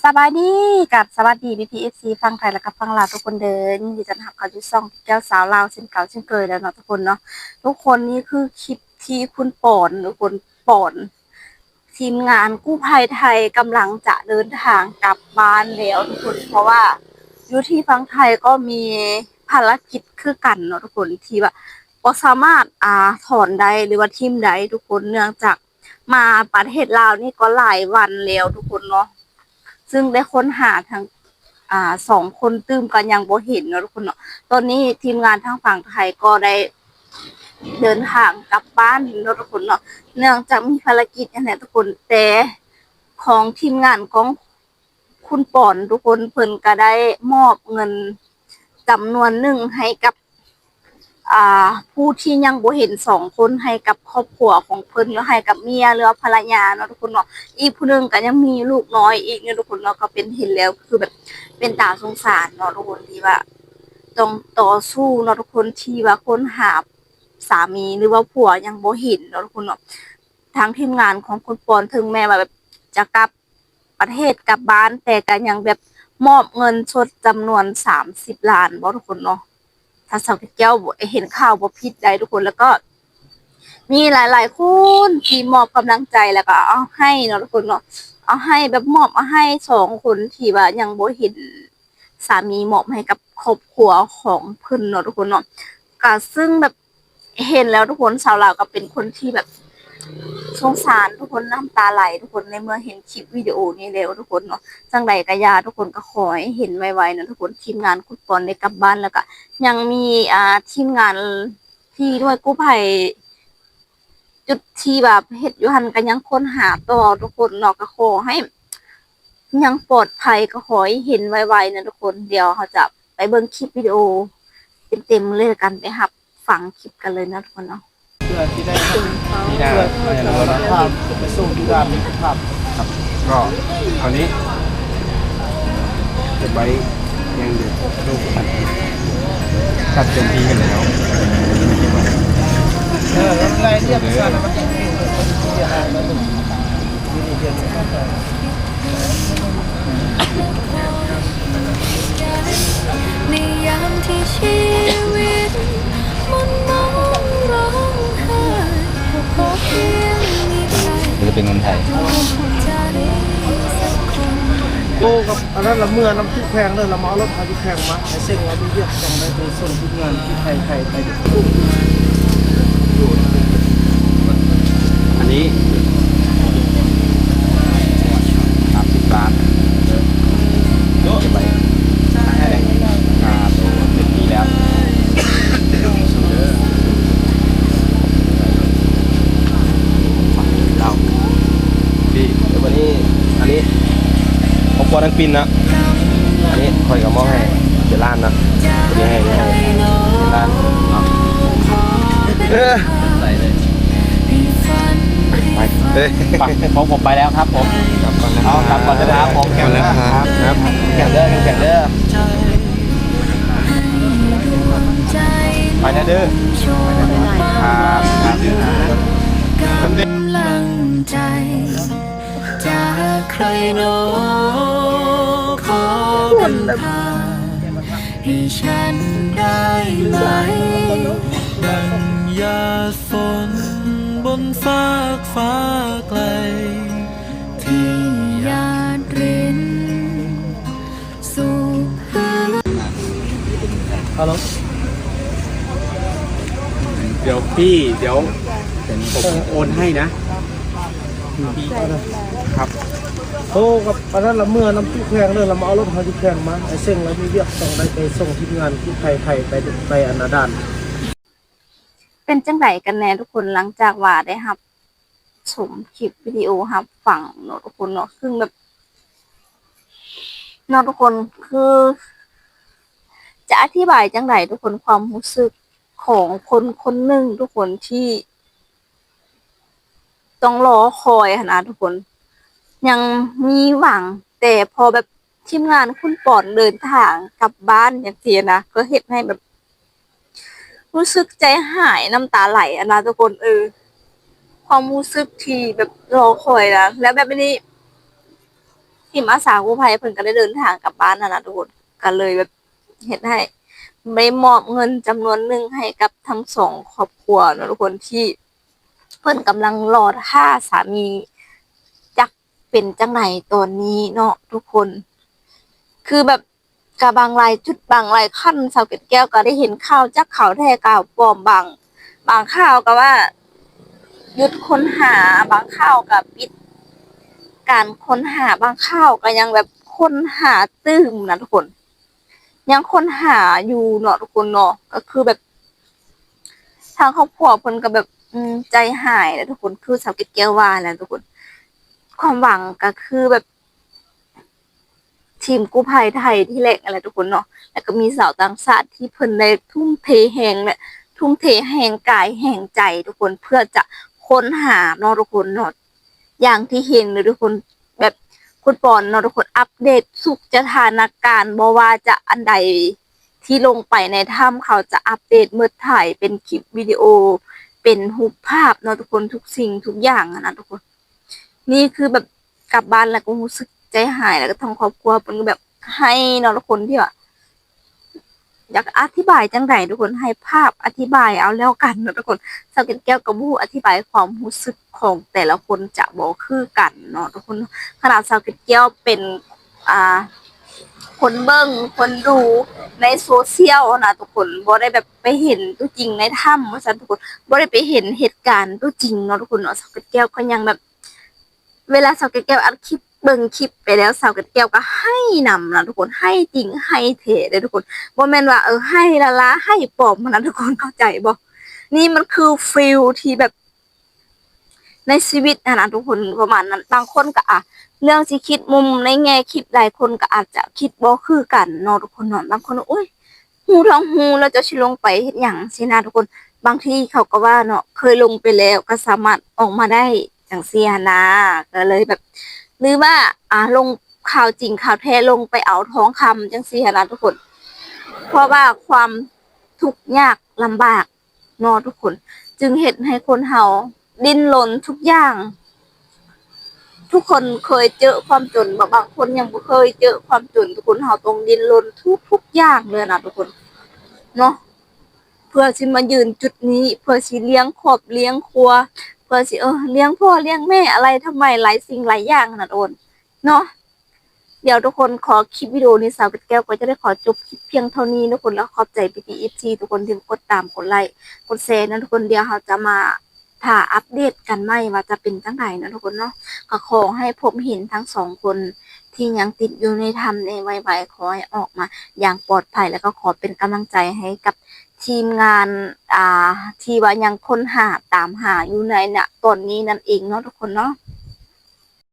ສະບາຍດີ ກັບສະຫວັດດີພີ່ໆ ເອັຟຊີ ຝັ່ງໄທ ແລະກະຝັ່ງລາວທຸກຄົນເດີ. ຍິນດີຕ້ອນຮັບເຂົ້າສູ່ຊ່ອງແກ້ວສາວລາວເຊັ່ນເກົ່າເຊັ່ນເຄີຍແລ້ວເນາະທຸກຄົນເນາະ. ທຸກຄົນ ນີ້ຄືຄລິບທີ່ຄຸນປອນ ທຸກຄົນ ປອນ ທີມງານກູ້ໄພໄທກຳລັງຈະເດີນທາງກັບບ້ານແລ້ວທຸກຄົນ ເພາະວ່າຢູ່ທີ່ຝັ່ງໄທກໍມີພາລະກິດຄືກັນເນາະທຸກຄົນ ທີ່ວ່າບໍ່ສາມາດ ອ່າ ຖອນໄດ້ ຫຼືວ່າຖິ້ມໄດ້ທຸກຄົນ ເນື່ອງຈາກ ມາປະເທດລາວນີ້ກໍຫຼາຍວັນແລ້ວທຸກຄົນເນາະ ຊຶ່ງໄດ້ຄົ້ນຫາທັງ ອ່າ ສອງຄົນຕື່ມກໍຍັງບໍ່ເຫັນເນາະທຸກຄົນເນາະ. ຕອນນີ້ທີມງານທາງຝັ່ງໄທກໍໄດ້ເດີນທາງກັບບ້ານເນາະທຸກຄົນເນາະ ເນື່ອງຈາກມີພາລະກິດຫັ້ນແຫຼະທຸກຄົນ ແຕ່ຂອງທີມງານຂອງ ຄຸນປອນທຸກຄົນ ເພິ່ນກະໄດ້ມອບເງິນຈຳນວນໜຶ່ງໃຫ້ກັບ ອ່າ ຜູ້ທີ່ຍັງບໍ່ເຫັນສອງຄົນ ໃຫ້ກັບຄອບຄົວຂອງເພິ່ນ ຫຼືໃຫ້ກັບເມຍ ຫຼືວ່າພະລະຍາເນາະທຸກຄົນເນາະ. ອີກຜູ້ໜຶ່ງກະຍັງມີລູກນ້ອຍອີກເນາະທຸກຄົນເນາະ ກໍເປັນ ເຫັນແລ້ວຄືແບບເປັນຕາສົງສານເນາະທຸກຄົນ ທີ່ວ່າຕ້ອງຕໍ່ສູ້ເນາະທຸກຄົນ ທີ່ວ່າຄົ້ນຫາສາມີ ຫຼືວ່າຜົວຍັງບໍ່ເຫັນເນາະທຸກຄົນເນາະ. ທາງທີມງານຂອງຄຸນປອນ ເຖິງແມ່ນວ່າແບບຈະກັບ ປະເທດກັບບ້ານ ແຕ່ກະຍັງແບບມອບເງິນສົດຈຳນວນສາມສິບລ້ານບໍທຸກຄົນເນາະ ຖ້າສາວແກ້ວເຫັນຂ່າວບໍ່ຜິດໄດ໋ທຸກຄົນ. ແລ້ວກໍມີຫຼາຍໆຄົນທີ່ມອບກຳລັງໃຈ ແລ້ວກໍເອົາໃຫ້ເນາະທຸກຄົນເນາະ ເອົາໃຫ້ແບບມອບເອົາໃຫ້ສອງຄົນທີ່ວ່າຍັງບໍ່ເຫັນ ສາມີມອບໃຫ້ກັບຄອບຄົວຂອງເພິ່ນເນາະທຸກຄົນເນາະ. ກະຊຶ່ງແບບເຫັນແລ້ວທຸກຄົນ ສາວລາວກໍເປັນຄົນທີ່ແບບສົງສານທຸກຄົນ ນ້ຳຕາໄຫຼທຸກຄົນ ໃນເມື່ອເຫັນຄລິບວິດີໂອນີ້ແລ້ວທຸກຄົນເນາະ. ຈັ່ງໃດກໍຢ່າທຸກຄົນ ກໍຂໍໃຫ້ເຫັນໄວໆເນາະທຸກຄົນ ທີມງານຄຸນປອນໄດ້ກັບບ້ານ ແລ້ວກໍຍັງມີ ອ່າ ທີມງານທີ່ໜ່ວຍກູ້ໄພ ຈຸດທີ່ວ່າເຮັດຢູ່ຫັ້ນກໍຍັງຄົ້ນຫາຕໍ່ທຸກຄົນເນາະ ກໍຂໍໃຫ້ຍັງປອດໄພ ກໍຂໍໃຫ້ເຫັນໄວໆນະທຸກຄົນ. ດຽວເຮົາຈະໄປເບິ່ງຄລິບວິດີໂອເຕັມໆເລີຍ ກັນໄປຮັບຟັງຄລິບກັນເລີຍນະທຸກຄົນເນາະ. ເພື່ອທີ່ໄດ້ ນີ້ນະ ເພື່ອທີ່ຈະໄດ້ພາບໄປສົ່ງທີ່ດ້ານນີ້ພາບ ກໍຕອນນີ້ ເກັບໄວ້ຢ່າງດຽວ ຄັດເຕັມທີ່ກັນແລ້ວ ເອີ ລາຍລະອຽດສານມັນຍັງມີຢູ່ ໃນຍາມທີ່ຊີວິດ ນີ້ຈະເປັນເງິນໄທ. ໂອ້ ກັບອັນນັ້ນລະ ເມືອນຳຈຸແຂວງເດີ ລະມາເອົາລົດມາຈຸແຂວງມາ ໃຫ້ເສັງວ່າມີວຽກຈັ່ງໃດໄປສົ່ງທີມງານທີ່ໄທໄທໄປ. ອັນນີ້ສາມສິບລ້ານ ເກັບໄວ້ ອ່າ ເປັນປີແລ້ວ ເອົາ ນີ້ ເອີ ບັດນີ້ ອັນນີ້ ຄອບຄົວທັງປິ່ນເນາະ ອັນນີ້ຂ້ອຍກໍມອບໃຫ້ເປັນລ້ານເນາະ ອັນນີ້ໃຫ້ ໃຫ້ເປັນລ້ານເນາະ ເອີ ໃສ່ເລີຍ. ໄປ ເອີ ໄປ ຂອງຜົມໄປແລ້ວຄັບຜົມ ກັບກ່ອນນະ ເອົາ ກັບກ່ອນເດີຄັບຜົມ ແຂງເດີ ແຂງເດີ ແຂງເດີ ໄປນະເດີ ຄັບ ຄັບ ກຳລັງໃຈຈາກໃຄນໍ ຂໍບັນພາໃຫ້ ຮາໂລ ດຽວພີ່ ດຽວ ດຽວນີ້ ຜົມໂອນໃຫ້ນະ ຄັບ ໂທກັບອັນນັ້ນລະ ເມືອນຳຈຸແຂວງເດີ ລະມາເອົາລົດເຮົາຈຸແຂວງມາ ໄອ້ເສັງລະມີວຽກຕ້ອງໄດ້ໄປສົ່ງທີມງານກູ້ໄພໄທໄປ ໄປອັນນາດ່ານ. ເປັນຈັ່ງໃດກັນແດ່ທຸກຄົນ ຫຼັງຈາກວ່າໄດ້ຮັບຊົມຄລິບວິດີໂອ ຮັບຟັງເນາະທຸກຄົນເນາະ ຄືແບບ ເນາະທຸກຄົນ ຄືຈະອະທິບາຍຈັ່ງໃດທຸກຄົນ ຄວາມຮູ້ສຶກຂອງຄົນຄົນໜຶ່ງທຸກຄົນ ທີ່ຕ້ອງລໍຄອຍຫັ້ນນະທຸກຄົນ ຍັງມີຫວັງ ແຕ່ພໍແບບທີມງານຄຸນປອນເດີນທາງກັບບ້ານຈັ່ງຊີ້ນະ ກໍເຮັດໃຫ້ແບບ ຮູ້ສຶກໃຈຫາຍ ນ້ຳຕາໄຫຼຫັ້ນນະທຸກຄົນ ເອີ ຄວາມຮູ້ສຶກທີ່ແບບລໍຄອຍນະ ແລ້ວແບບນີ້ ທີມອາສາກູ້ໄພເພິ່ນກໍໄດ້ເດີນທາງກັບບ້ານຫັ້ນນະທຸກຄົນ ກໍເລີຍແບບເຮັດໃຫ້ໄດ້ມອບເງິນຈຳນວນໜຶ່ງໃຫ້ກັບທັງສອງຄອບຄົວເນາະທຸກຄົນ ທີ່ເພິ່ນກຳລັງລໍຖ້າສາມີ ຈັກເປັນຈັ່ງໃດຕອນນີ້ເນາະທຸກຄົນ ຄືແບບ ກະບາງຫຼາຍຈຸດບາງຫຼາຍຂັ້ນ ສາວເກັດແກ້ວກໍໄດ້ເຫັນຂ່າວ ຈັກຂ່າວແທ້ຂ່າວປອມ ບາງ ບາງຂ່າວກໍວ່າຢຸດຄົ້ນຫາ ບາງຂ່າວກໍປິດການຄົ້ນຫາ ບາງຂ່າວກໍຍັງແບບຄົ້ນຫາຕື່ມນະທຸກຄົນ ຍັງຄົ້ນຫາຢູ່ເນາະທຸກຄົນເນາະ ກໍຄືແບບ ທາງຄອບຄົວເພິ່ນກໍແບບ ອືມ ໃຈຫາຍແຫຼະທຸກຄົນ ຄືສາວເກັດແກ້ວວ່າແຫຼະທຸກຄົນ ຄວາມຫວັງກໍຄືແບບ ທີມກູ້ໄພໄທທີ່ແລກຫັ້ນແຫຼະທຸກຄົນເນາະ ແລ້ວກໍມີຊາວຕ່າງຊາດທີ່ເພິ່ນໄດ້ທຸ່ມເທແຮງ ແລະ ທຸ່ມເທແຮງກາຍແຮງໃຈທຸກຄົນ ເພື່ອຈະຄົ້ນຫາເນາະທຸກຄົນເນາະ ຢ່າງທີ່ເຫັນເລີຍທຸກຄົນ ແບບຄຸນປອນເນາະທຸກຄົນ ອັບເດດທຸກສະຖານະການ ບໍ່ວ່າຈະອັນໃດທີ່ລົງໄປໃນຖ້ຳ ເຂົາຈະອັບເດດໝົດ ຖ່າຍເປັນຄລິບວິດີໂອ ເປັນຮູບພາບເນາະທຸກຄົນ ທຸກສິ່ງທຸກຢ່າງຫັ້ນນະທຸກຄົນ ນີ້ຄືແບບກັບບ້ານແລ້ວກໍຮູ້ສຶກໃຈຫາຍ ແລ້ວກໍທາງຄອບຄົວເພິ່ນກໍແບບໄຫ້ເນາະທຸກຄົນ ທີ່ວ່າ ຢາກອະທິບາຍຈັ່ງໃດທຸກຄົນ ໃຫ້ພາບອະທິບາຍເອົາແລ້ວກັນເນາະທຸກຄົນ ສາວເກັດແກ້ວກໍບໍ່ຮູ້ອະທິບາຍຄວາມຮູ້ສຶກຂອງແຕ່ລະຄົນຈະບໍ່ຄືກັນເນາະທຸກຄົນ ຂະໜາດສາວເກັດແກ້ວເປັນ ອ່າ ຄົນເບິ່ງຄົນດູໃນໂຊຊຽວຫັ້ນນະທຸກຄົນ ບໍ່ໄດ້ແບບໄປເຫັນຕົວຈິງໃນຖ້ຳວ່າຊັ້ນທຸກຄົນ ບໍ່ໄດ້ໄປເຫັນເຫດການຕົວຈິງເນາະທຸກຄົນເນາະ ສາວເກັດແກ້ວກໍຍັງແບບ ເວລາສາວເກັດແກ້ວອັດຄລິບ ເບິ່ງຄລິບໄປແລ້ວ ສາວເກັດແກ້ວກໍໄຫ້ນຳນະທຸກຄົນ ໄຫ້ຈິງໄຫ້ແທ້ເດ້ທຸກຄົນ ບໍ່ແມ່ນວ່າ ເອີ ໄຫ້ລ້າໆ ໄຫ້ປອມຫັ້ນນະທຸກຄົນ ເຂົ້າໃຈບໍ່ ນີ້ມັນຄືຟີລທີ່ແບບ ໃນຊີວິດຫັ້ນນະທຸກຄົນ ປະມານນັ້ນ ບາງຄົນກໍ ອາ ເລື່ອງຊິຄິດມຸມໃນແງ່ຄິດ ຫຼາຍຄົນກໍອາດຈະຄິດບໍ່ຄືກັນເນາະທຸກຄົນເນາະ ບາງຄົນ ໂອ້ຍ ຮູ້ທັງຮູ້ແລ້ວເຈົ້າຊິລົງໄປເຮັດຫຍັງຊີ້ນະທຸກຄົນ ບາງທີເຂົາກໍວ່າເນາະ ເຄີຍລົງໄປແລ້ວກໍສາມາດອອກມາໄດ້ ຈັ່ງຊີ້ຫັ້ນນາ ກໍເລີຍແບບ ຫຼືວ່າ ອາ ລົງຂ່າວຈິງຂ່າວແທ້ ລົງໄປເອົາທອງຄຳຈັ່ງຊີ້ຫັ້ນນະທຸກຄົນ ເພາະວ່າຄວາມທຸກຍາກລຳບາກເນາະທຸກຄົນ ຈຶ່ງເຮັດໃຫ້ຄົນເຮົາດີ້ນລົນທຸກຢ່າງ ທຸກຄົນເຄີຍເຈີຄວາມຈົນບໍ່? ບາງຄົນຍັງບໍ່ເຄີຍເຈີຄວາມຈົນ ທຸກຄົນເຮົາຕ້ອງດີ້ນລົນທຸກໆຢ່າງເລີຍນະທຸກຄົນເນາະ ເພື່ອຊິມາຢືນຈຸດນີ້ ເພື່ອຊິລ້ຽງຄອບລ້ຽງຄົວ ເພື່ອຊິ ເອີ ລ້ຽງພໍ່ລ້ຽງແມ່ ອາໄລທຳໄມ ຫຼາຍສິ່ງຫຼາຍຢ່າງນະທຸກຄົນເນາະ ດຽວທຸກຄົນ ຂໍຄລິບວິດີໂອນີ້ ສາວເກັດແກ້ວກໍຈະໄດ້ຂໍຈົບຄລິບພຽງເທົ່ານີ້ທຸກຄົນ ແລ້ວຂອບໃຈພີ່ໆ ເອັຟຊີ ທຸກຄົນທີ່ກົດຕາມ ກົດໄລ ກົດແຊນະທຸກຄົນ ດຽວເຮົາຈະມາຖ້າອັບເດດກັນໃໝ່ວ່າຈະເປັນຈັ່ງໃດເນາະທຸກຄົນເນາະ ກໍຂໍໃຫ້ພົບເຫັນທັງສອງຄົນທີ່ຍັງຕິດຢູ່ໃນຖ້ຳນີ້ໄວໆ ຂໍໃຫ້ອອກມາຢ່າງປອດໄພ ແລ້ວກໍຂໍເປັນກຳລັງໃຈໃຫ້ກັບທີມງານ ອ່າ ທີ່ວ່າຍັງຄົ້ນຫາຕາມຫາຢູ່ໃນນະຕອນນີ້ນັ້ນເອງເນາະທຸກຄົນເນາະ.